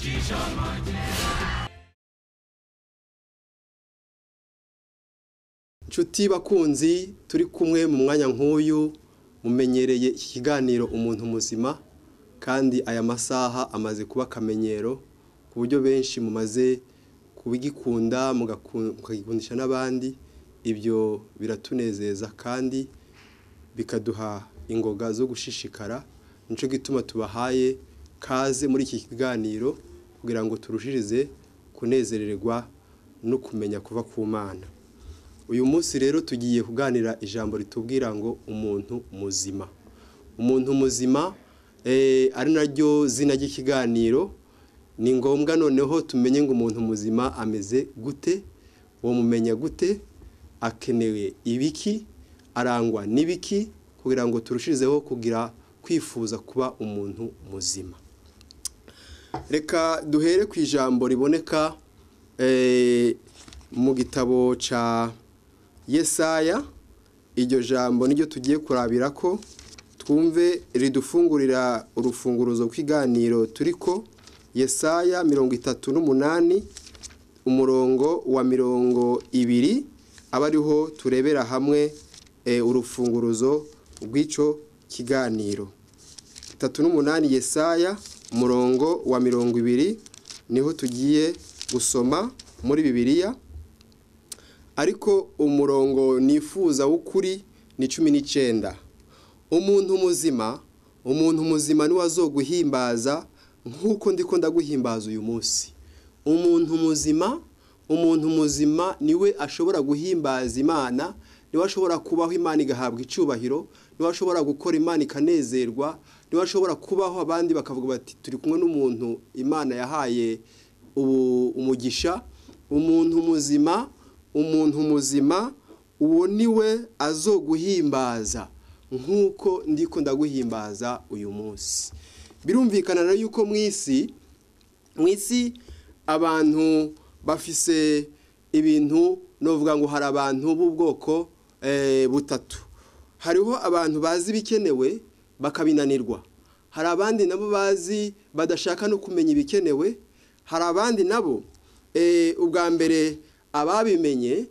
Gucisha make. Nshuti bakunzi turi kumwe mu mwanya nk'uyu, mumenyereye iki kiganiro Umuntu Muzima, kandi aya masaha amaze kuba akamenyero ku buryo benshi mumaze kubigikunda mukagikundisha n'abandi. Ibyo biratunezeza kandi bikaduha ingoga zo gushishikara. Nico gituma tubahaye kaze muri iki kiganiro kugira ngo turushirize kunezererwa no kumenya kuva ku Mana. Uyu munsi rero tugiye kuganira ijambo ritubwira ngo umuntu muzima. Umuntu muzima ari naryo zina ry'ikiganiro. Ni ngombwa noneho tumenye ngo umuntu muzima ameze gute, uwo mumenya gute, akenewe ibiki, arangwa n'ibiki, kugira ngo turushirizeho kugira kwifuza kuba umuntu muzima. Reka duhere ku ijambo riboneka mu gitabo ca Yesaya. Iryo jambo niryo tugiye kurabira ko twumve ridufungurira urufunguruzo kw'iganiro turiko. Yesaya 38 umurongo wa 20, aba ariho turebera hamwe urufunguruzo rw'ico kiganiro. 38 Yesaya umurongo wa 20 niho tugiye gusoma muri Bibiliya, ariko umurongo nifuza w'ukuri ni 19. Umuntu muzima, umuntu muzima niwe azoguhimbaza nkuko ndiko ndaguhimbaza uyu munsi. Umuntu muzima, umuntu muzima niwe ashobora guhimbaza Imana, niwe ashobora kubaho Imana igahabwa icubahiro, niwe ashobora gukora Imana ikanezerwa, niwe ashobora kubaho abandi bakavuga bati turi kumwe n'umuntu Imana yahaye umugisha. Umuntu muzima, umuntu muzima uwo niwe azoguhimbaza nkuko ndiko ndaguhimbaza uyu munsi. Birumvikana rero yuko mwisi abantu bafise ibintu, novuga ngo hari abantu b'ubwoko butatu. Hariho abantu bazi bikenewe bakabinanirwa, hari abandi nabo bazi badashaka no kumenya ibikenewe, hari abandi nabo ubwa mbere ababimenye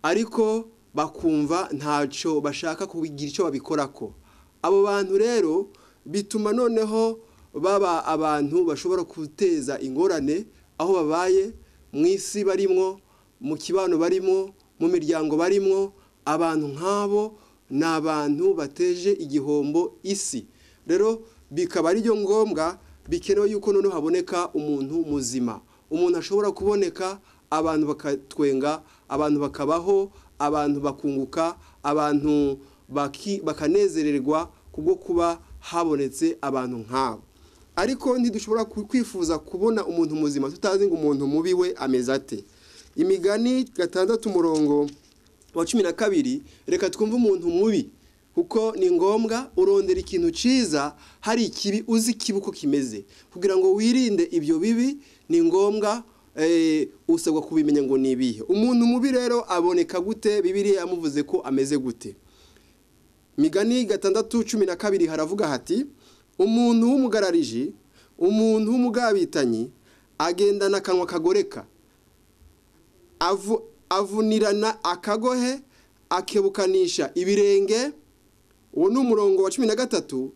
ariko bakumva ntaco bashaka kubigira ico babikorako. Abo bantu rero bituma noneho baba abantu bashobora guteza ingorane aho babaye, mwisi barimwo, mu kibano barimwo, mu miryango barimwo. Abantu nk'abo ni abantu bateje igihombo isi. Rero bikaba ari byo ngombwa bikenewe yuko noneho haboneka umuntu muzima, umuntu ashobora kuboneka abantu bakatwenga, abantu bakabaho, abantu bakunguka, abantu bakanezererwa kubwo kuba habonetse abantu nk'abo. Ariko ntidushobora kwifuza kubona umuntu muzima tutazi ngo umuntu mubi we ameze ate. Imigani 6 umurongo wa 12, reka twumve umuntu mubi, kuko ni ngombwa urondera ikintu ciza hari ikibi uzi kibi uko kimeze, kugira ngo wirinde ibyo bibi. Ni ngombwa usabwa kubimenya ngo ni ibihe. Umuntu mubi rero aboneka gute? Bibiliya yamuvuze ko ameze gute? Migani 6:12 haravuga hati umuntu w'umugarariji, umuntu w'umugabitanyi agendana akanwa kagoreka, avunirana akagohe, akebukanisha ibirenge. Uwo ni umurongo wa 13.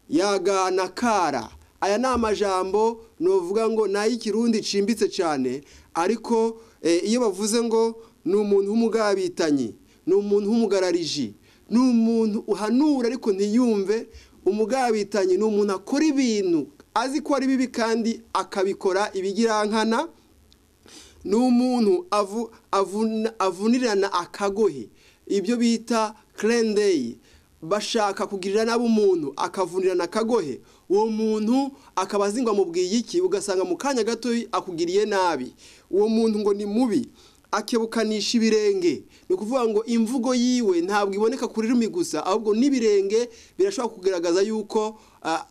Yagana kara. Aya ni amajambo novuga ngo nayikirundi cimbitse cyane, ariko iyo bavuze ngo ni umuntu w'umugabitanyi, ni umuntu w'umugarariji, ni umuntu uhanura ariko ntiyumve. Umugabitanyi ni umuntu akora ibintu azi ko ari bibi kandi akabikora ibigirankana. Ni umuntu avunirana akagohe, ibyo bita clenday, bashaka kugirira nabo umuntu akavunirana akagohe. Uwo muntu akaba azingwa mu bwiyiki, ugasanga mu kanya gato akugiriye nabi. Uwo muntu ngo ni mubi, akebukanisha ibirenge. Ni ukuvuga ngo imvugo yiwe ntabwo iboneka kuri rumi gusa, ahubwo n'ibirenge birashobora kugaragaza yuko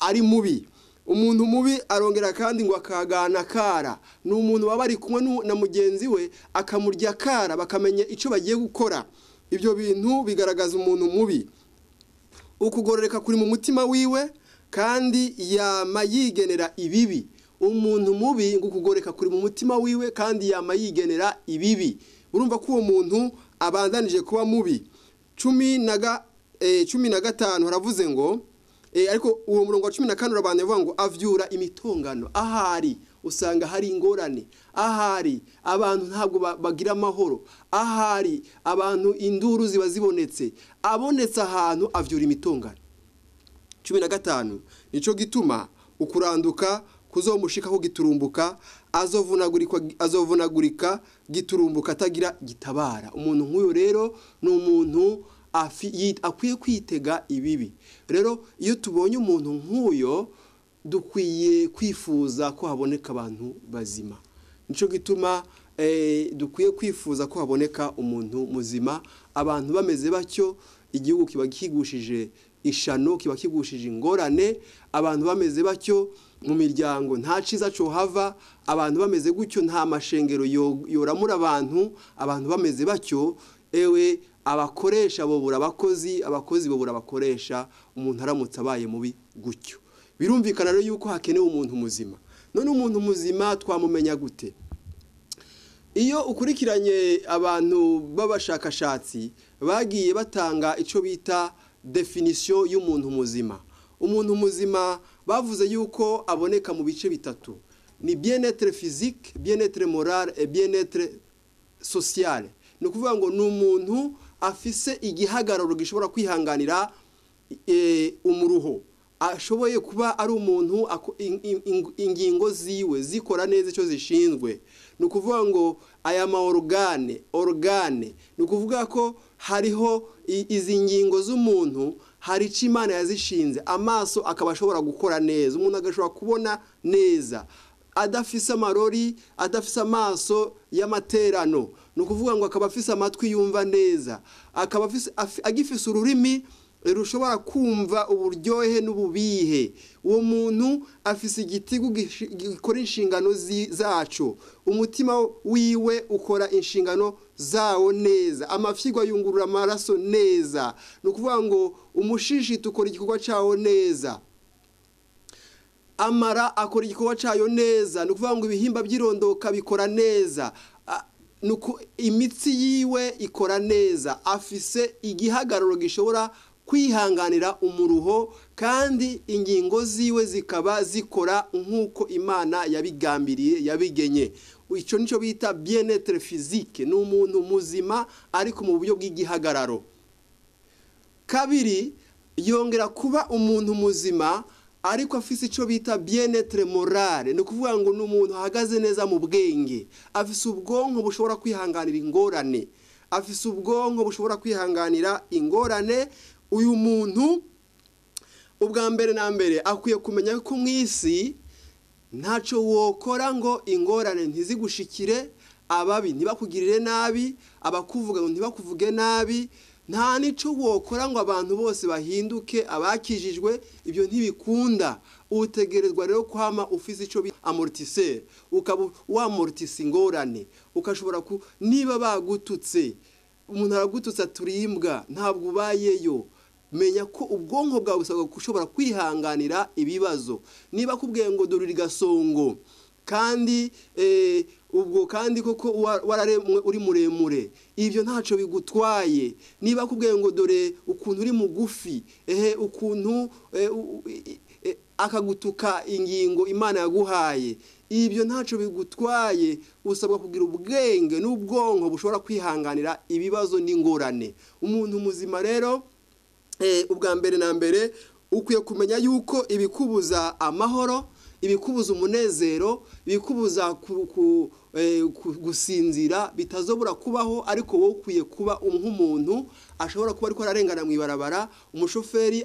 ari mubi. Umuntu mubi arongera kandi ngo akagana kara. Ni umuntu baba ari kumwe na mugenzi we akamurya kara, bakamenya ico bagiye gukora. Ibyo bintu bigaragaza umuntu mubi. Ukugororeka kuri mu mutima wiwe, kandi yama yigenera ibibi. Umuntu mubi ngo ukugoreka kuri mu mutima wiwe, kandi yama yigenera ibibi. Urumva ko uwo muntu abandanije kuba mubi. 15 haravuze ngo ariko uwo murongo wa 14 urabandanya uvuga ngo avyura imitongano. Ahari usanga hari ingorane, ahari abantu ntabwo bagira amahoro, ahari abantu induru ziba zibonetse, abonetse ahantu avyura imitongano. 15 nico gituma ukuranduka kuzomushikaho giturumbuka, azovunagurika giturumbuka atagira gitabara. Umuntu nk'uyo rero ni umuntu akwiye kwitega ibibi. Rero iyo tubonye umuntu nk'uyo dukwiye kwifuza ko haboneka abantu bazima. Nico gituma dukwiye kwifuza ko haboneka umuntu muzima. Abantu bameze batyo igihugu kiba kigushije ishano, kiba kigushije ingorane. Abantu bameze batyo mu miryango nta ciza cyo hava. Abantu bameze gutyo nta mashengero yoramura abantu. Abantu bameze batyo ewe abakoresha bobura abakozi, abakozi bobura abakoresha. Umuntu aramutse abaye mubi gutyo, birumvikana rero yuko hakenewe umuntu muzima. None umuntu muzima twamumenya gute? Iyo ukurikiranye abantu b'abashakashatsi bagiye batanga ico bita definition y'umuntu muzima. Umuntu muzima bavuze yuko aboneka mu bice bitatu: ni bien-être physique, bien-être moral et bien-être social. Ni ukuvuga ngo ni umuntu afise igihagararo gishobora kwihanganira umuruho, ashoboye kuba ari umuntu ingingo ziwe zikora neza icyo zishinzwe. Ni ukuvuga ngo aya ma organe, ni ukuvuga ko hariho izi ngingo z'umuntu, hari icyo Imana yazishinze. Amaso akaba ashobora gukora neza, umuntu agashobora kubona neza adafise amarori, adafise amaso y'amaterano. Ni ukuvuga ngo akaba afise amatwi yumva neza, akaba agifise ururimi rushobora kumva uburyohe n'ububihe. Uwo muntu afise igitigu gikora inshingano zaco, umutima wiwe ukora inshingano zawo neza, amafyigo yungurura amaraso neza. Ni ukuvuga ngo umushishito ukora igikorwa cawo neza, amara akora igikorwa cayo neza. Ni ukuvuga ngo ibihimba by'irondoka bikora neza, imitsi yiwe ikora neza, afise igihagararo gishobora kwihanganira umuruho, kandi ingingo ziwe zikaba zikora nk'uko Imana yabigambiriye, yabigenye. Icyo nico bita bien-être physique. Ni umuntu muzima ariko mu buryo bw'igihagararo. Kabiri, yongera kuba umuntu muzima ariko afise icyo bita bien-être morale. Ni ukuvuga ngo ni umuntu ahagaze neza mu bwenge, afise ubwonko bushobora kwihanganira ingorane, afise ubwonko bushobora kwihanganira ingorane. Uyu muntu ubwa mbere na mbere akwiye kumenya ko mu isi ntacyo wokora ngo ingorane ntizigushikire, ababi ntibakugirire nabi, abakuvuga ngo ntibakuvuge nabi. Nta nico wokora ngo abantu bose bahinduke abakijijwe, ibyo ntibikunda. Utegerezwa rero kwama ufise ico bita amortisseur, ukaba wamortisa ingorane, ukashobora niba bagututse, umuntu aragututse aturimbwa, ntabwo ubayeyo. Menya ko ubwonko bwawe busabwa gushobora kwihanganira ibibazo. Niba kubwiye ngo dore gasongo, kandi ubwo kandi koko wararemwe uri muremure, ibyo ntaco bigutwaye. Niba kubwiye ngo dore ukuntu uri mugufi, ukuntu akagutuka ingingo Imana yaguhaye, ibyo ntaco bigutwaye. Usabwa kugira ubwenge n'ubwonko bushobora kwihanganira ibibazo n'ingorane. Umuntu muzima rero ubwa mbere na mbere ukwiye kumenya yuko ibikubuza amahoro, ibikubuza umunezero, ibikubuza gusinzira bitazobura kubaho, ariko wowe ukwiye kuba nk'umuntu ashobora kuba ariko ararengana mu ibarabara, umushoferi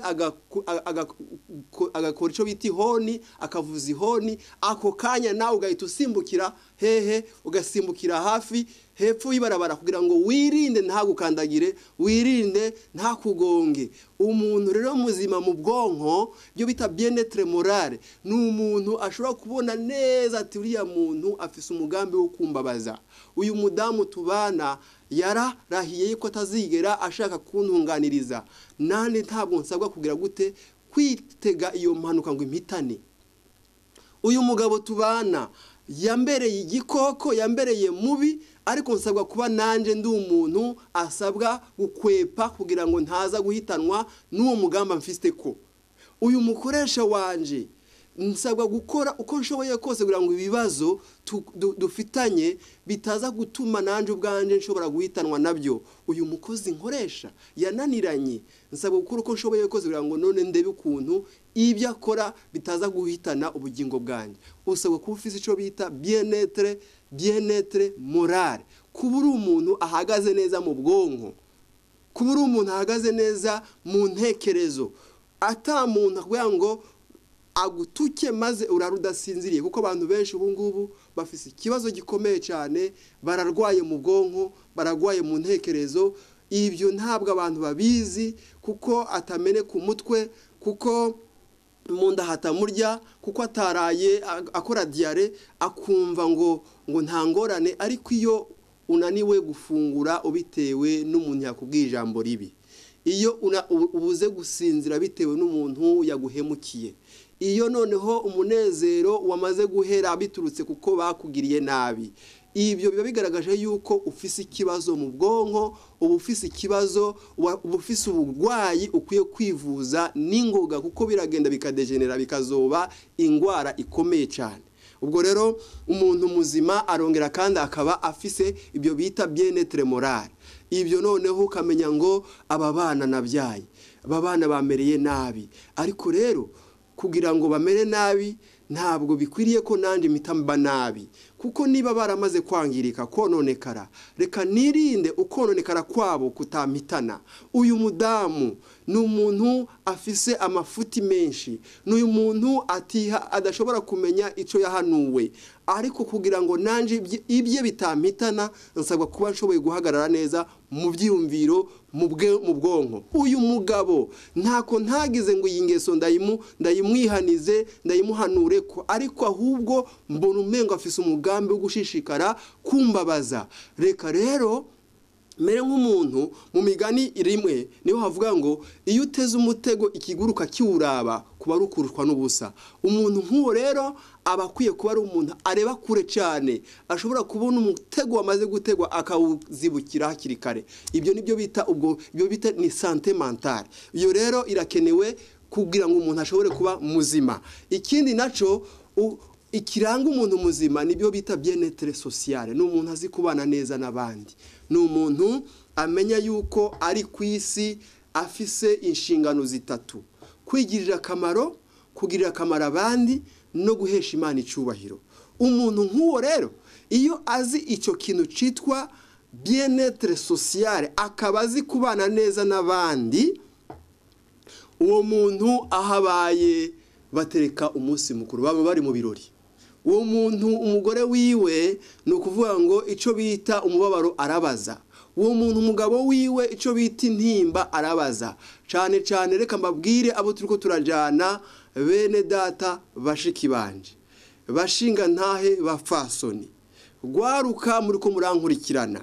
agakora icyo bita ihoni, akavuza ihoni, ako kanya nawe ugahita usimbukira hehe, ugasimbukira hafi hepfo y'ibarabara kugira ngo wirinde ntagukandagire, wirinde ntakugonge. Umuntu rero muzima mu bwonko, byo bita bien-être morale, ni umuntu ashobora kubona neza ati uriya muntu afise umugambi wo kumbabaza, uyu mudamu tubana yararahiye ko atazigera ashaka kuntunganiriza, nane ntabwo nsabwa kugira gute kwitega iyo mpanuka ngo impitane. Uyu mugabo tubana yambereye igikoko, yambereye mubi, ariko nsabwa kuba nanjye ndi umuntu asabwa gukwepa kugira ngo ntaza guhitanwa n'uwo mugamba mfite ko. Uyu mukoresha wanje nsabwa gukora uko nshoboye kose kugira ngo ibibazo dufitanye bitaza gutuma nanjye ubwanjye nshobora guhitanwa nabyo. Uyu mukozi nkoresha yananiranye, nsabwa gukora uko nshoboye kose kugira ngo none ndebe ukuntu ibyo akora bitaza guhitana ubugingo bwanjye. Usabwa kuba ufite icyo bita bien-être morale, kuba uri umuntu ahagaze neza mu bwonko, kuba uri umuntu ahagaze neza mu ntekerezo, ata muntu akubwira ngo agutuke maze urara udasinziriye. Kuko abantu benshi ubu ngubu bafite ikibazo gikomeye cyane, bararwaye mu bwonko, bararwaye mu ntekerezo. Ibyo ntabwo abantu babizi kuko atameneka umutwe, kuko mu nda hatamurya, kuko ataraye akora diyare akumva ngo nta ngorane. Ariko iyo unaniwe gufungura ubitewe n'umuntu yakubwiye ijambo ribi, iyo ubuze gusinzira bitewe n'umuntu yaguhemukiye, iyo noneho umunezero wamaze guhera biturutse kuko bakugiriye nabi, ibyo biba bigaragaje yuko ufise ikibazo mu bwonko, uba ufise ikibazo, uba ufise uburwayi ukwiye kwivuza n'ingoga, kuko biragenda bikadegenera bikazoba indwara ikomeye cyane. Ubwo rero umuntu muzima arongera kandi akaba afise ibyo bita bien-être morale. Ibyo noneho ukamenya ngo aba bana nabyaye, aba bana bamereye nabi, ariko rero kugira ngo bamere nabi ntabwo bikwiriye ko nanjye mpita mba nabi, kuko niba baramaze kwangirika kononekara, reka nirinde ukononekara kwabo kutampitana. Uyu mudamu ni umuntu afise amafuti menshi, ni uyu muntu atiha adashobora kumenya icyo yahanuwe, ariko kugira ngo nanjye ibye bitampitana nsabwa kuba nshoboye guhagarara neza mu byiyumviro, mu bwonko. Uyu mugabo ntako ntagize ngo iyi ngeso ndayimwihanize, ndayimuhanure ko, ariko ahubwo mbona umengo afise umugambi wo gushishikara kumbabaza. Reka rero mere nk'umuntu mu migani rimwe niho havuga ngo iyo uteze umutego ikiguruka kiwuraba kuba rukurushwa n'ubusa. Umuntu nk'uwo rero aba akwiye kuba ari umuntu areba kure cyane, ashobora kubona umutego wamaze gutegwa akawuzibukira hakiri kare. Ibyo nibyo bita ubwo ibyo bita ni santé mentale. Iyo rero irakenewe kugira ngo umuntu ashobore kuba muzima. Ikindi naco ikiranga umuntu muzima nibyo bita bien-être social. Ni umuntu azi kubana neza n'abandi, ni umuntu amenya yuko ari ku isi afise inshingano zitatu: kwigirira akamaro, kugirira akamaro abandi, no guhesha Imana icubahiro. Umuntu nk'uwo rero iyo azi icyo kintu citwa bien-être social, akaba azi kubana neza n'abandi, uwo muntu ahabaye batereka umunsi mukuru, baba bari mu birori. Uwo muntu umugore wiwe ni ukuvuga ngo icyo bita umubabaro arabaza. Uwo muntu umugabo wiwe icyo bita intimba arabaza. Cyane cyane reka mbabwire abo turiko turajana, bene data bashiki banje, bashinga ntahe bafasoni, gwaruka muri ko murankurikirana,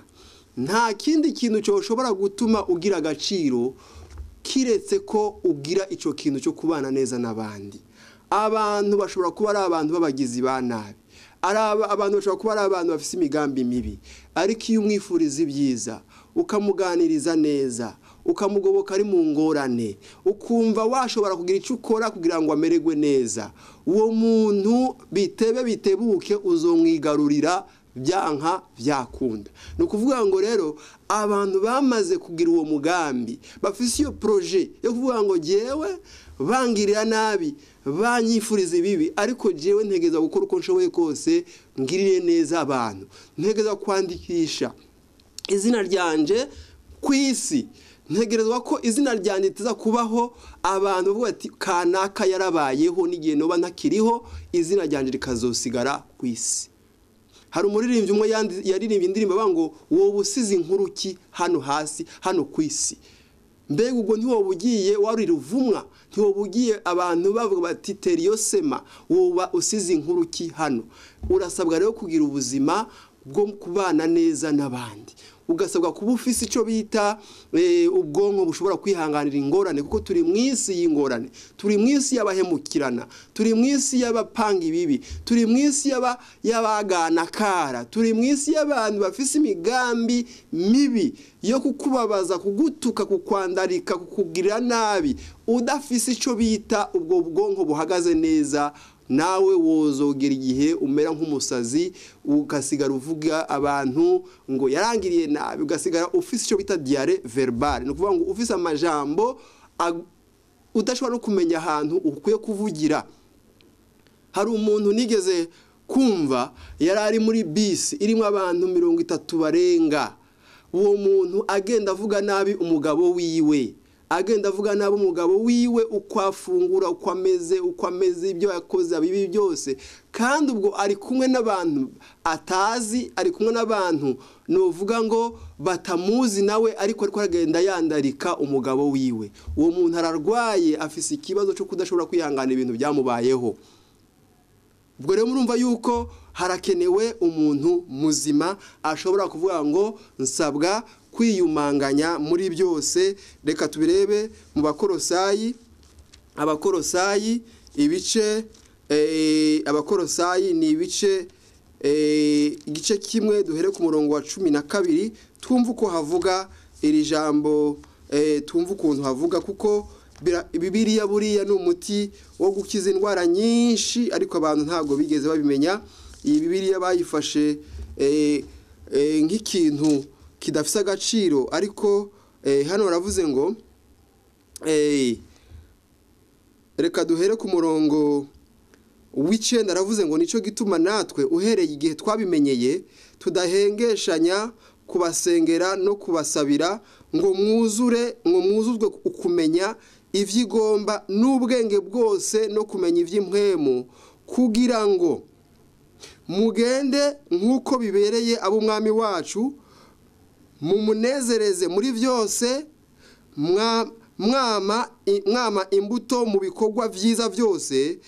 nta kindi kintu cyoshobora gutuma ugira agaciro kiretse ko ugira icyo kintu cyo kubana neza n'abandi. Abantu bashobora kuba ari abantu b'abagizi ba nabi, abantu bashobora kuba ari abantu bafite imigambi mibi, ariko iyo umwifuriza ibyiza, ukamuganiriza neza, ukamugoboka ari mu ngorane, ukumva washobora kugira icyo ukora kugira ngo amererwe neza, uwo muntu bitebe bitebuke uzomwigarurira byanka byakunda. Ni ukuvuga ngo rero abantu bamaze kugira uwo mugambi, bafise iyo projet yo kuvuga ngo jewe bangirira nabi, banyifuriza ibibi, ariko jewe ntegeza gukora uko nshoboye kose ngirire neza abantu, ntegeza kwandikisha izina ryanje ku isi, ntegerezwa ko izina ryanjye ritaza kubaho abantu bavuga ati kanaka yarabayeho n'igihe noba ntakiriho, izina ryanjye rikazosigara ku isi. Hari umuririmbyi umwe yaririmbye indirimbo avuga ngo wowe usize inkuru ki hano hasi, hano ku isi. Mbega ubwo ntiwoba ugiye wari ruvumwa, ntiwoba ugiye abantu bavuga bati tera iyo sema, woba usize inkuru ki hano. Urasabwa rero kugira ubuzima bwo kubana neza n'abandi, ugasabwa kuba ufise icyo bita ubwonko bushobora kwihanganira ingorane, kuko turi mu isi y'ingorane, turi mu isi y'abahemukirana, turi mu isi y'abapanga ibibi, turi mu isi y'abaganakara, turi mu isi y'abantu bafise imigambi mibi yo kukubabaza, kugutuka, kukwandarika, kukugirira nabi. Udafise icyo bita ubwo bwonko buhagaze neza, nawe wozogera igihe umera nk'umusazi, ugasigara uvuga abantu ngo yarangiriye nabi, ugasigara ufise icyo bita diare verbale, ni ukuvuga ngo ufise amajambo udashobora no kumenya ahantu ukwiye kuvugira. Hari umuntu nigeze kumva yari ari muri bisi irimo abantu 30 barenga, uwo muntu agenda avuga nabi umugabo wiwe, agenda avuga nabi umugabo wiwe, uko afungura, uko ameze, ibyo yakoze bibi byose, kandi ubwo ari kumwe n'abantu atazi, ari kumwe n'abantu nuvuga ngo batamuzi nawe, ariko ariko aragenda yandarika umugabo wiwe. Uwo muntu ararwaye, afise ikibazo cyo kudashobora kwihangana ibintu byamubayeho. Ubwo rero murumva yuko harakenewe umuntu muzima ashobora kuvuga ngo nsabwa kwiyumanganya muri byose. Reka tubirebe mu Bakorosayi, Abakorosayi ibice Abakorosayi ni ibice igice kimwe, duhere ku murongo wa 12, twumve uko havuga iri jambo, twumve ukuntu havuga, kuko Bibiliya buriya ni umuti wo gukiza indwara nyinshi, ariko abantu ntabwo bigeze babimenya. Iyi Bibiliya bayifashe nk'ikintu kidafise agaciro, ariko hano baravuze ngo reka duhere ku murongo w'9, aravuze ngo nico gituma natwe uhereye igihe twabimenyeye tudahengeshanya kubasengera no kubasabira ngo mwuzure, ngo mwuzuzwe ukumenya ivy'igomba n'ubwenge bwose no kumenya ivy'impwemu, kugira ngo mugende nk'uko bibereye ab'umwami wacu, mumunezereze muri byose, mwama imbuto mu bikorwa vyiza byose,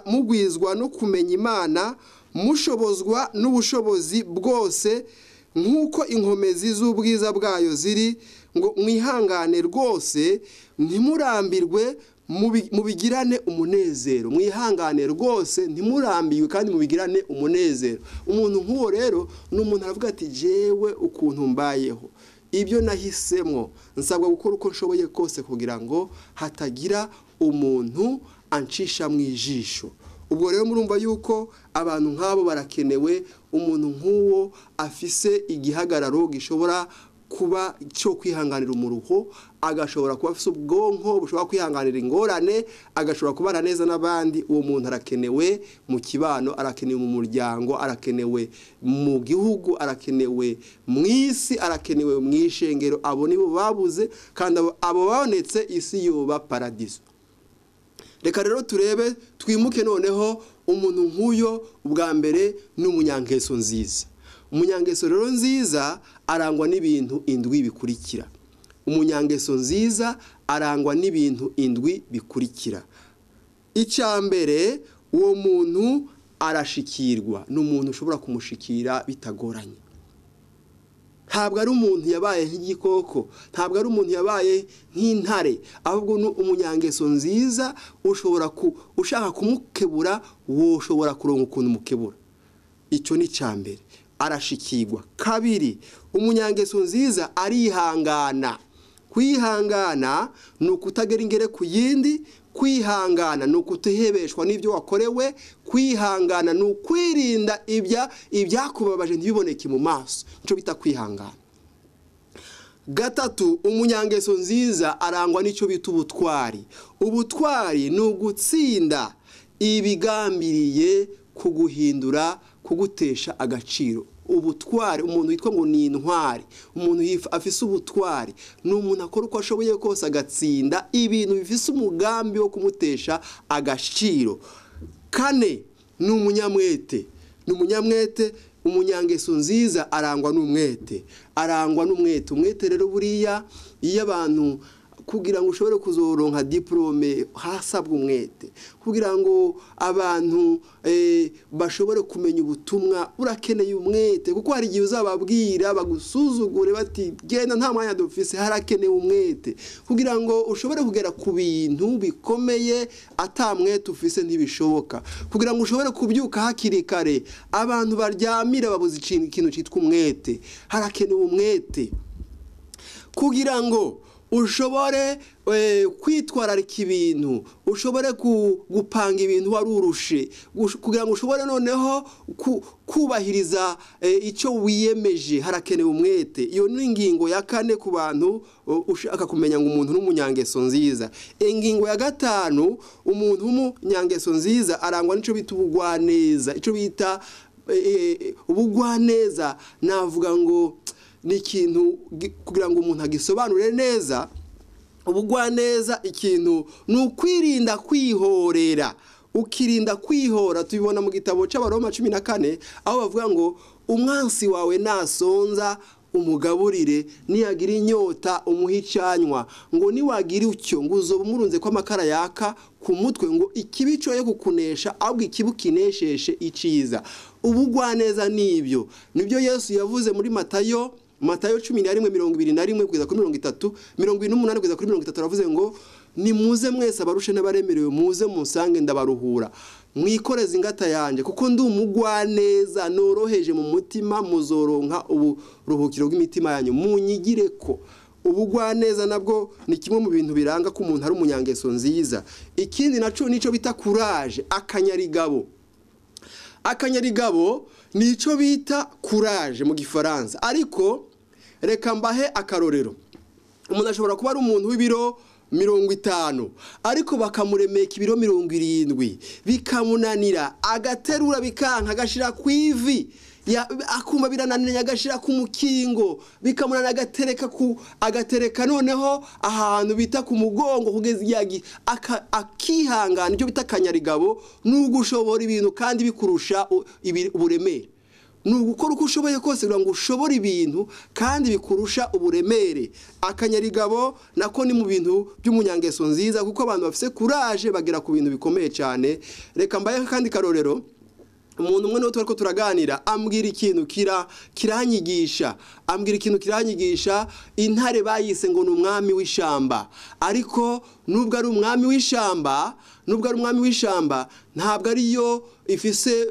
mugwizwa no kumenya Imana, mushobozwa n'ubushobozi bwose nk'uko inkomezi z'ubwiza bwayo ziri, ngo mwihangane rwose ntimurambirwe, mubigirane umunezero. Mwihangane rwose ntimurambirwe kandi mubigirane umunezero. Umuntu nk'uwo rero ni umuntu aravuga ati jewe ukuntu mbayeho, ibyo nahisemo nsabwa gukora uko nshoboye kose kugira ngo hatagira umuntu ancisha mu ijisho. Ubwo rero murumva yuko abantu nk'abo barakenewe. Umuntu nk'uwo afise igihagararo gishobora kuba cyo kwihanganira umuruho, agashobora kuba afise ubwonko bushobora kwihanganira ingorane, agashobora kubana neza n'abandi. Uwo muntu arakenewe mu kibano, arakenewe mu muryango, arakenewe mu gihugu, arakenewe mu isi, arakenewe mu ishengero. Abo nibo babuze, kandi abo babonetse isi yoba paradiso. Reka rero turebe, twimuke noneho umuntu nk'uyo. Ubwa mbere ni umunyangeso nziza. Umunyangeso rero nziza arangwa n'ibintu 7 bikurikira. Umunyangeso nziza arangwa n'ibintu 7 bikurikira. Icya mbere, uwo muntu arashikirwa, ni umuntu ushobora kumushikira bitagoranye. Ntabwo ari umuntu yabaye nk'igikoko, ntabwo ari umuntu yabaye nk'intare, ahubwo ni umunyangeso nziza. Ushobora ushaka kumukebura, woshobora kuronka ukuntu mukebura. Icyo ni icya mbere, arashikirwa. Kabiri, umunyangeso nziza arihangana. Kwihangana ni ukutagera ingere ku yindi, kwihangana ni ukutihebeshwa n'ibyo wakorewe, kwihangana ni ukwirinda ibyakubabaje ntibiboneke mu maso, nicyo bita kwihangana. Gatatu, umunyangeso nziza arangwa n'icyo bita ubutwari. Ubutwari ni ugutsinda ibigambiriye kuguhindura, kugutesha agaciro. Ubutwari, umuntu witwa ngo ni intwari, umuntu afise ubutwari ni umuntu akora uko ashoboye kose agatsinda ibintu bifise umugambi wo kumutesha agaciro. Kane, ni umunyamwete. Ni umunyamwete. Umunyangeso nziza arangwa n'umwete, arangwa n'umwete. Umwete rero buriya iyo abantu Kugira ngo ushobore kuzoronka diplome hasabwa umwete, kugira ngo abantu bashobore kumenya ubutumwa urakeneye umwete, kuko hari igihe uzababwira bagusuzugure bati genda nta mwanya dufise. Harakenewe umwete kugira ngo ushobore kugera ku bintu bikomeye, atamwete ufise ntibishoboka. Kugira ngo ushobore kubyuka hakiri kare, abantu baryamira babuze ikintu cyitwa umwete. Harakenewe umwete kugira ngo ushobore kwitwararika ibintu, ushobore gupanga ibintu warurushe, kugira ngo ushobore noneho kubahiriza icyo wiyemeje. Harakenewe umwete. Iyo ni ingingo ya kane ku bantu ushaka kumenya ngo umuntu n'umunyangeso nziza. Ingingo ya gatanu, umuntu w'umunyangeso nziza arangwa n'icyo bita ubugwaneza. Icyo bita ubugwaneza, navuga ngo ni ikintu kugira ngo umuntu agisobanure neza. Ubugwaneza ikintu ni ukwirinda kwihorera, ukirinda kwihora. Tubibona mu gitabo cy'Abaroma 14, aho bavuga ngo umwansi wawe nasonza umugaburire, niyagira inyota umuhe icyanywa, ngo niwagira utyo ngo uzoba umurunze ko amakara yaka ku mutwe, ngo ikibi cyoye kukunesha ahubwo ikibi ukinesheshe iciza. Ubugwaneza nibyo nibyo Yesu yavuze muri Matayo 11:21 kugeza kuri 30, 28 kugeza kuri 30. Aravuze ngo nimuze mwese abarushe n'abaremerewe, muze musange ndabaruhura, mwikoreze ingata yanjye, kuko ndi umugwaneza noroheje mu mutima, muzoronka uburuhukiro bw'imitima yanyu, munyigire ko. Ubugwaneza nabwo ni kimwe mu bintu biranga ko umuntu ari umunyangeso nziza. Ikindi naco nico bita courage, akanyarigabo. Akanyarigabo nico bita courage mu gifaransa. Ariko reka mbahe akarorero. Umuntu ashobora kuba ari umuntu w'ibiro 50, ariko bakamuremeka ibiro 70, bikamunanira, agaterura bikanka, agashira ku ivi, akumva birananiranye, agashira ku mukingo, bikamunanira, agatereka noneho ahantu bita ku mugongo, kugeza igihe akihangana. Ibyo bita akanyarigabo ni ugushobora ibintu kandi bikurusha uburemere. Ni ugukora uko ushoboye kose kugira ngo ushobore ibintu kandi bikurusha uburemere. Akanyarigabo nako ni mu bintu by'umunyangeso nziza, kuko abantu bafise courage bagera ku bintu bikomeye cyane. Reka mbaye kandi karorero. Umuntu umwe niwe turiko turaganira, ambwira ikintu kiranyigisha, ambwira ikintu kiranyigisha. Intare bayise ngo ni umwami w'ishamba, ariko nubwo ari umwami w'ishamba, nubwo ari umwami w'ishamba, ntabwo ariyo ifise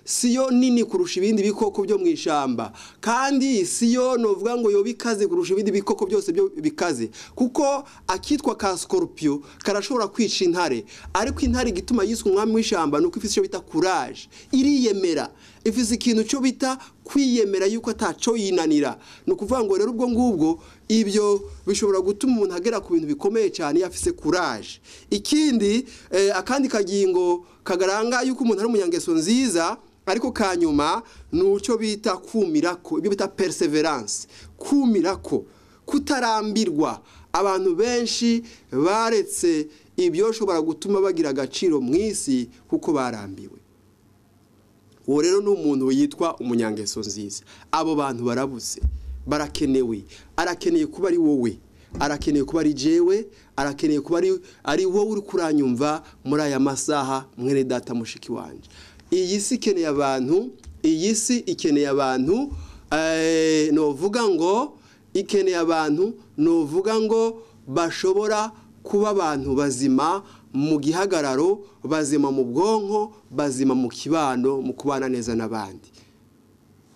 siyo nini kurusha ibindi bikoko byo mu ishamba, kandi siyo novuga ngo yo bikaze kurusha ibindi bikoko byose byo bikaze, kuko akitwa ka scorpio karashobora kwica intare. Ariko intare igituma yiswe umwami w'ishamba nuko ifise icyo bita courage, iriyemera, ifise ikintu cyo bita kwiyemera yuko ataco yinanira. Ni ukuvuga ngo rero ubwo ngubwo ibyo bishobora gutuma umuntu agera ku bintu bikomeye cyane iyo afise courage. Ikindi akandi kagingo kagaranga yuko umuntu ari umunyangeso nziza, ariko kanyuma nuco bita kumirako, ibyo bita perseverance, kumirako, kutarambirwa. Abantu benshi baretse ibyo shobora gutuma bagira agaciro mu isi kuko barambiwe. Uwo rero ni umuntu yitwa umunyangeso nziza. Abo bantu barabuze, barakenewe. Arakeneye kuba ari wowe, arakeneye kuba ari jewe, arakeneye kuba ari wowe uri kuranyumva muri aya masaha, mwene data mushiki wanje. Iyi si ikeneye abantu, iyi si ikeneye abantu, novuga ngo ikeneye abantu, novuga ngo bashobora kuba abantu bazima mu gihagararo, bazima mu bwonko, bazima mu kibano, mu kubana neza n'abandi.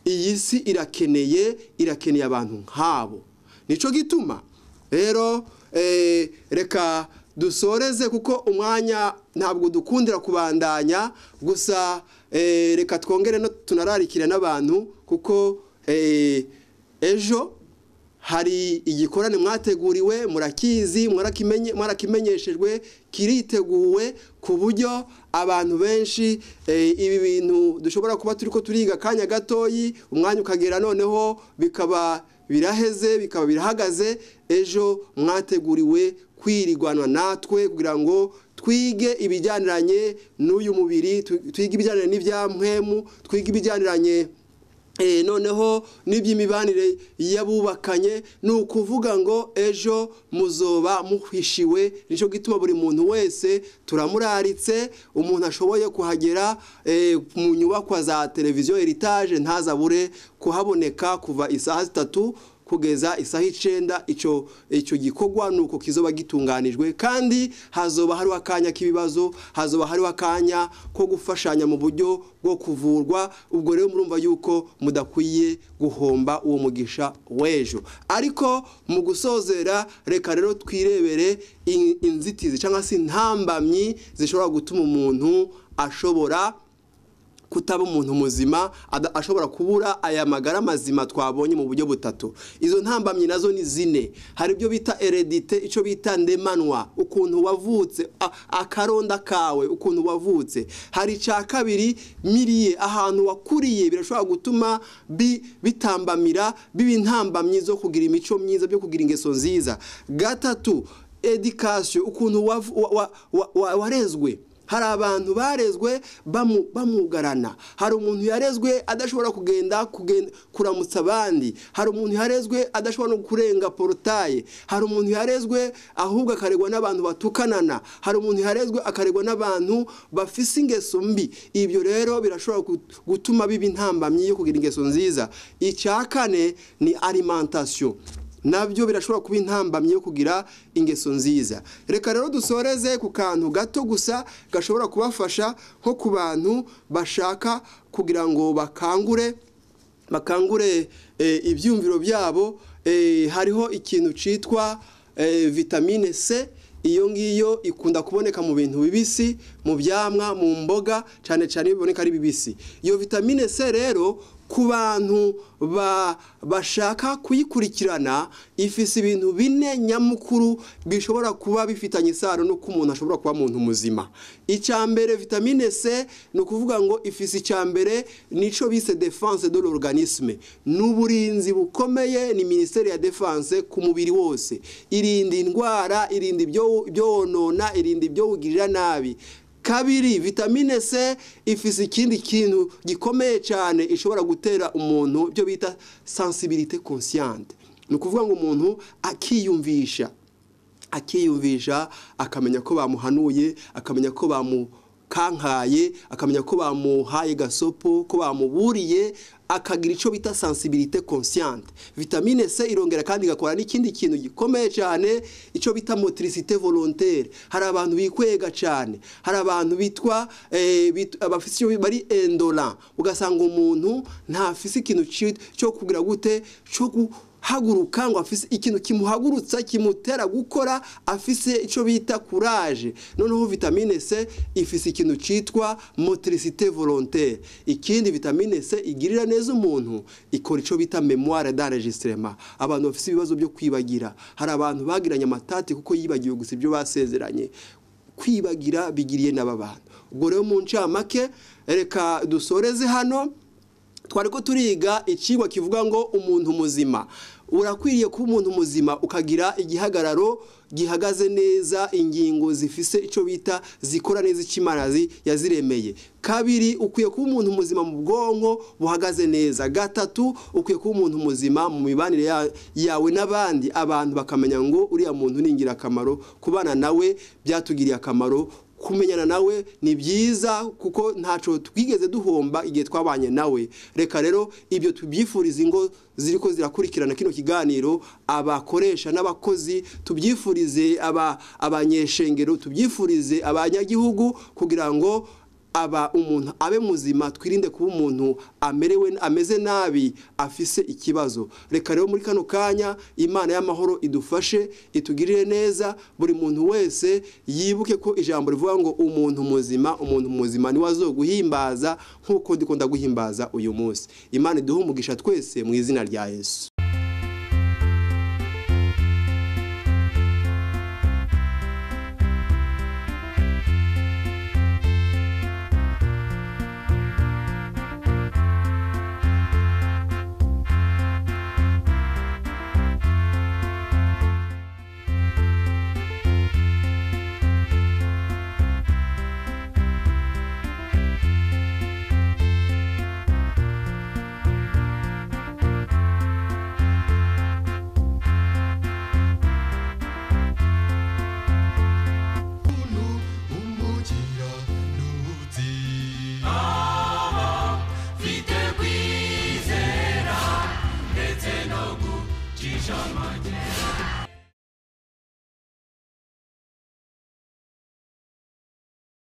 Iyi si irakeneye abantu nk'abo. Nico gituma rero reka dusoreze, kuko umwanya ntabwo dukundira kubandanya gusa. Reka twongere no tunararikira n'abantu, kuko ejo hari igikorane mwateguriwe, murakizi, mwarakimenyeshejwe, kiriteguwe ku buryo abantu benshi ibi bintu dushobora kuba turiko turiga kanya gatoyi, umwanya ukagera noneho bikaba biraheze, bikaba birahagaze. Ejo mwateguriwe kwirigwanwa natwe kugira ngo twige ibijyaniranye n'uyu mubiri, twige ibijyaniranye n'ibyampwemu, twige ibijyaniranye Noneho n'iby'imibanire y'abubakanye. Ni ukuvuga ngo ejo muzoba muhishiwe. Nicyo gituma buri muntu wese turamuraritse, umuntu ashoboye kuhagera mu nyubakwa za televiziyo Heritage ntazabure kuhaboneka kuva isaha 3 kugeza isaha 9. Icyo gikorwa nuko kizoba gitunganijwe, kandi hazoba hariho akanya k'ibibazo, hazoba hariho akanya ko gufashanya mu buryo bwo kuvurwa. Ubwo rero murumva yuko mudakwiye guhomba uwo mugisha w'ejo. Ariko mu gusozera, reka rero twirebere inzitizi cyangwa se intambamyi zishobora gutuma umuntu ashobora kutaba umuntu muzima, ashobora kubura aya magara mazima twabonye mu buryo butatu. Izo ntambamyi nazo ni zine. Hari ibyo bita hérédité, icyo bita ndemanwa, ukuntu wavutse, akaronda kawe, ukuntu wavutse. Hari icya kabiri, milieu, ahantu wakuriye, birashobora gutuma bitambamira, biba intambamyi zo kugira imico myiza, byo kugira ingeso nziza. Gatatu, éducation, ukuntu warezwe. Hari abantu barezwe bamugarana, hari umuntu yarezwe adashobora kugenda kuramutsa abandi, hari umuntu yarezwe adashobora no kurenga portail, hari umuntu yarezwe ahubwo akaregwa n'abantu batukanana, hari umuntu yarezwe akaregwa n'abantu bafise ingeso mbi. Ibyo rero birashobora gutuma biba intambamyi yo kugira ingeso nziza. Icya kane ni alimentation, nabyo birashobora kuba intambamyi yo kugira ingeso nziza. Reka rero dusoreze ku kantu gato gusa gashobora kubafasha, nko ku bantu bashaka kugira ngo bakangure ibyumviro byabo. Hariho ikintu cyitwa vitamine C. Iyo ngiyo ikunda kuboneka mu bintu bibisi, mu byamwa, mu mboga, cyane cyane biboneka ari bibisi. Iyo vitamine C rero, ku bantu bashaka kuyikurikirana, ifise ibintu bine nyamukuru bishobora kuba bifitanye isano n'uko umuntu ashobora kuba umuntu muzima. Icya mbere, vitamine C ni ukuvuga ngo ifise icya mbere nico bise défense de l'organisme, n'uburinzi bukomeye, ni ministère ya défense ku mubiri wose. Irinda indwara, irinda ibyo wonona, irinda ibyo wugirira nabi. Kabiri, vitamine C ifise ikindi kintu gikomeye cyane ishobora gutera umuntu, byo bita sensibilité consciente. Ni ukuvuga ngo umuntu akiyumvisha, akamenya ko bamuhanuye, akamenya ko bamukankaye, akamenya ko bamuhaye gasopo, ko bamuburiye, akagira icyo bita sensibilité consciente. Vitamine C irongera kandi igakora n'ikindi kintu gikomeye cyane, icyo bita motricité volontaire. Hari abantu bikwega cyane, hari abantu bitwa abafise bari indolent, ugasanga umuntu ntafise ikintu cyo kugira gute, cyo haguruka, ngo afise ikintu kimuhagurutsa, kimutera gukora, afise icyo bita courage. Noneho vitamine C ifise ikintu cyitwa motricité volontaire. Ikindi vitamine C igirira neza umuntu, ikora icyo bita mémoire d'enregistrement. Abantu bafise ibibazo byo kwibagira, hari abantu bagiranye amatati kuko yibagiwe gusa ibyo basezeranye. Kwibagira bigiriye n'aba bantu. Ubwo rero mu ncamake, reka dusoreze hano. Twari ko turiga ikigwa kivuga ngo umuntu muzima. Urakwiriye kuba umuntu muzima, ukagira igihagararo gihagaze neza, ingingo zifise icyo bita zikora neza icyo yaziremeye. Kabiri, ukwiye kuba umuntu muzima mu bwonko buhagaze neza. Gatatu, ukwiye kuba umuntu muzima mu mibanire yawe n'abandi, abantu bakamenya ngo uriya muntu ni ingirakamaro, kubana nawe byatugiriye akamaro, kumenyana nawe ni byiza, kuko ntacyo twigeze duhomba igihe twabanye nawe. Reka rero ibyo tubyifuriza ingo ziriko zirakurikirana kino kiganiro, abakoresha n'abakozi, tubyifurize abanyeshengero, tubyifurize abanyagihugu, kugira ngo aba umuntu abe muzima, twirinde kuba umuntu amerewe ameze nabi, afise ikibazo. Reka rero muri kano kanya Imana y'amahoro idufashe, itugirire neza. Buri muntu wese yibuke ko ijambo rivuga ngo umuntu muzima, umuntu muzima niwe azoguhimbaza, nk'uko ndiko ndaguhimbaza uyu munsi. Imana iduhe umugisha twese mu izina rya Yesu.